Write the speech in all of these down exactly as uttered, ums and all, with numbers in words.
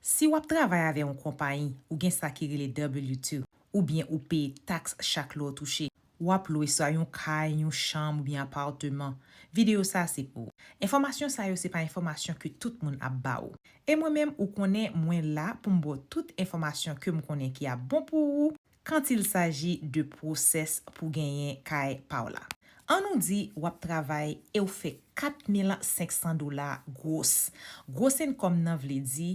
Si w ap travay avè yon konpayi, ou gen sa ki rele W two, oubyen ou peye taks chak lè w touche, w ap lwe swa yon kay, yon chanm oubyen apatman. Videyo sa a se pou ou. Enfòmasyon sa yo se pa enfòmasyon ke tout moun ap ba ou. E mwen menm, ou konnen mwen la pou m ba w tout enfòmasyon ke m konnen ki ap bon pou ou quand il s'agit de pwosès pou genyen kay pa w la. Ann nou di w ap travay e w fè kat mil senk san dola gwos. Gwos income nan vle di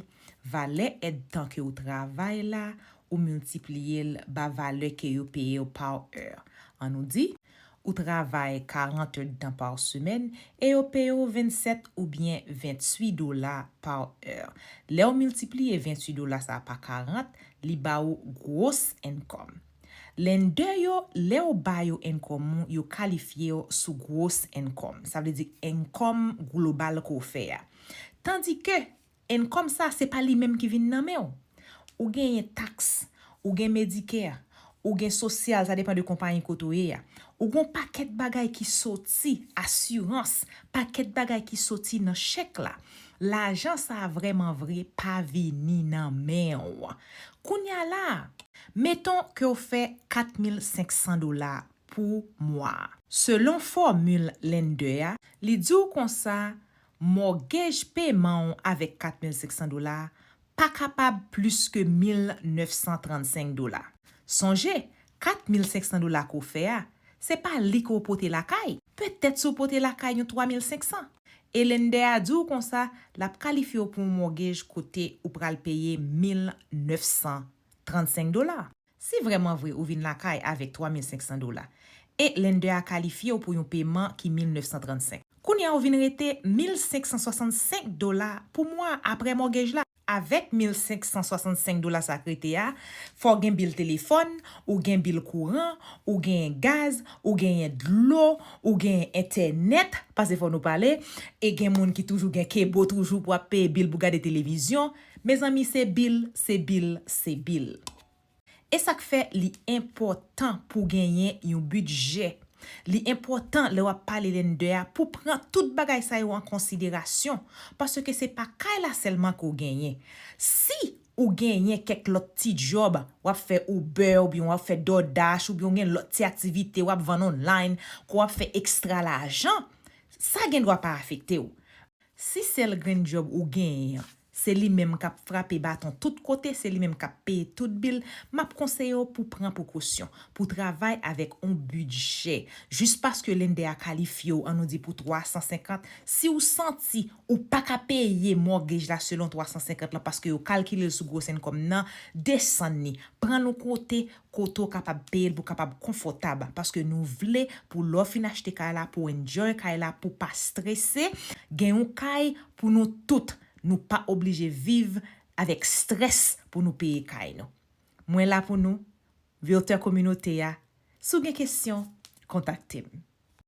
valè èdtan ke w travay la, ou miltipliye l ba valè ke yo peye w pa è. Ann nou di, ou travay karant èdtan pa semèn e yo peye w vennsèt oubyen venntuit dola pa è. Lè w miltipliye venntuit dola sa a pa karant, li ba ou gwos income. Lender yo, lè w ba yo income ou, yo kalifye w sou gwos income. Sa vle di income global ke w fè a. Tandike, income sa, se pa li menm ki vin nan men w. Ou genyen taks, ou gen Medicare, ou gen sosyal, sa depann de konpayi kote w ye a. Ou gen yon pakèt bagay ki soti, asirans, pakèt bagay ki soti nan chèk la. Lajan sa a vrèman vre pa vini nan men w. Kounye a la, meton ke w fè kat mil senk san dola pou mwa a. Selon fòmil lender a, li di w konsa, mògej peman w avèk kat mil senk san dola a pa kapab plis ke mil nèf san trannsenk dola. Sonje, kat mil senk san dola ke w fè a, se pa li ke w pote lakay. Petèt si w pote lakay yon twa mil senk san. E lender a di w konsa, l ap kalifye w pou yon mògej kote ou pral peye mil nèf san trannsenk dola. Si vrèman vre ou vin lakay avèk twa mil senk san dola, e lender a kalifye w pou yon peman ki mil nèf san trannsenk. Kounye a ou vin rete mil senk san swasannsenk dola pou mwa a apre mògej la. Avèk mil senk san swasannsenk dola sa k rete a, fò w gen bil telefòn, ou gen bil kouran, ou genyen gaz, ou genyen dlo, ou genyen entènèt, paske fò nou pale, e gen moun ki toujou gen kebo toujou pou ap peye bil pou gade televizyon. Mezanmi, se bil, se bil, se bil. E sa k fè li enpòtan pou genyen yon bidjè. Li enpòtan lè w ap pale lender a pou pran tout bagay sa yo an konsiderasyon, paske se pa kay la sèlman ke w genyen. Si ou genyen kèk lòt ti djòb, w ap fè Uber oubyen w ap fè DoorDash oubyen w gen lòt ti aktivite, w ap vann online, ke w ap fè ekstra lajan, sa gen dwa pa afekte w. Si sèl grenn djòb ou genyen an, se li menm k ap frape baton tout kote, se li menm k ap peye tout bil, m ap konseye w pou pran prekosyon, pou travay avèk yon bidjè. Jis paske lender a kalifye w, ann nou di pou twa san senkant, si w santi ou pa ka peye mògej la selon twa san senkant lan paske yo kalkile l sou gwos income nan, desann li, pran l yon kote, kote w kapab peye l pou w kapab konfòtab, paske nou vle pou lè w fin achte kay la, pou w enjoy kay la, pou w pa strese, gen yon kay pou nou tout, nou pa oblije viv avèk strès pou nou peye kay nou. Mwen la pou nou, Realtor Kominote a, si w gen kesyon, kontakte m.